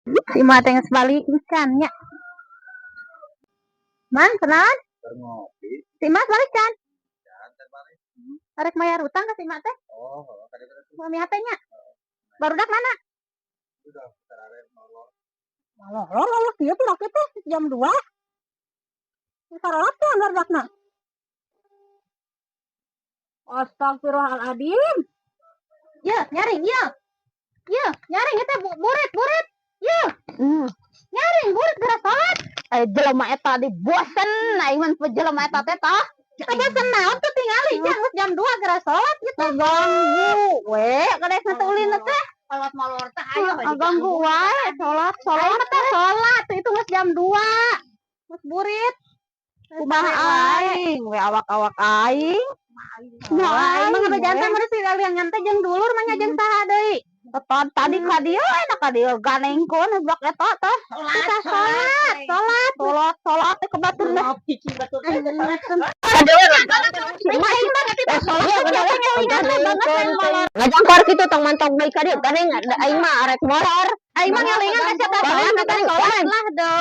Si Mak teh geus balik can nya. Man, kenalan? Ngopi. Si Mas balik can? Jangan balik. Arek mayar utang ke si Mak teh? Oh, tadi tadi. Mami HP-nya. Barudak mana? Udah sarare molor. Molor, molor kieu tuh rakyat teh jam 2. Sarolat tuh barudakna. Astagfirullahaladzim. Ya, nyaring, ya. Ya, nyaring itu burit, burit. Ya. Nyaring burit geura salat. Eh, jelema eta di bosen aing mah jelema eta teh tah. Kita bosen naon tuh, tingali jam jam 2 geura salat gitu. Ganggu we kadek teh ulin teh. Kolot molor teh ayo. Ganggu wae salat salat. Ayo teh salat tuh itu geus jam 2. Geus burit. Kumaha aing we, awak-awak aing. Nah, aing mah aing we jantan mah sih kalian teh jeung dulur mah nya, jeung saha deui? Teton tadi ka dieu, enak ka dieu ganengkeun budak eta teh. Kita salat, salat. Salat salat teh ke batur teh. Ngajangkor kitu, tong mantong deui ka dieu, ganeng aing mah arek molor. Aing mah ngelingan ka siapa salat, kita salat lah dong.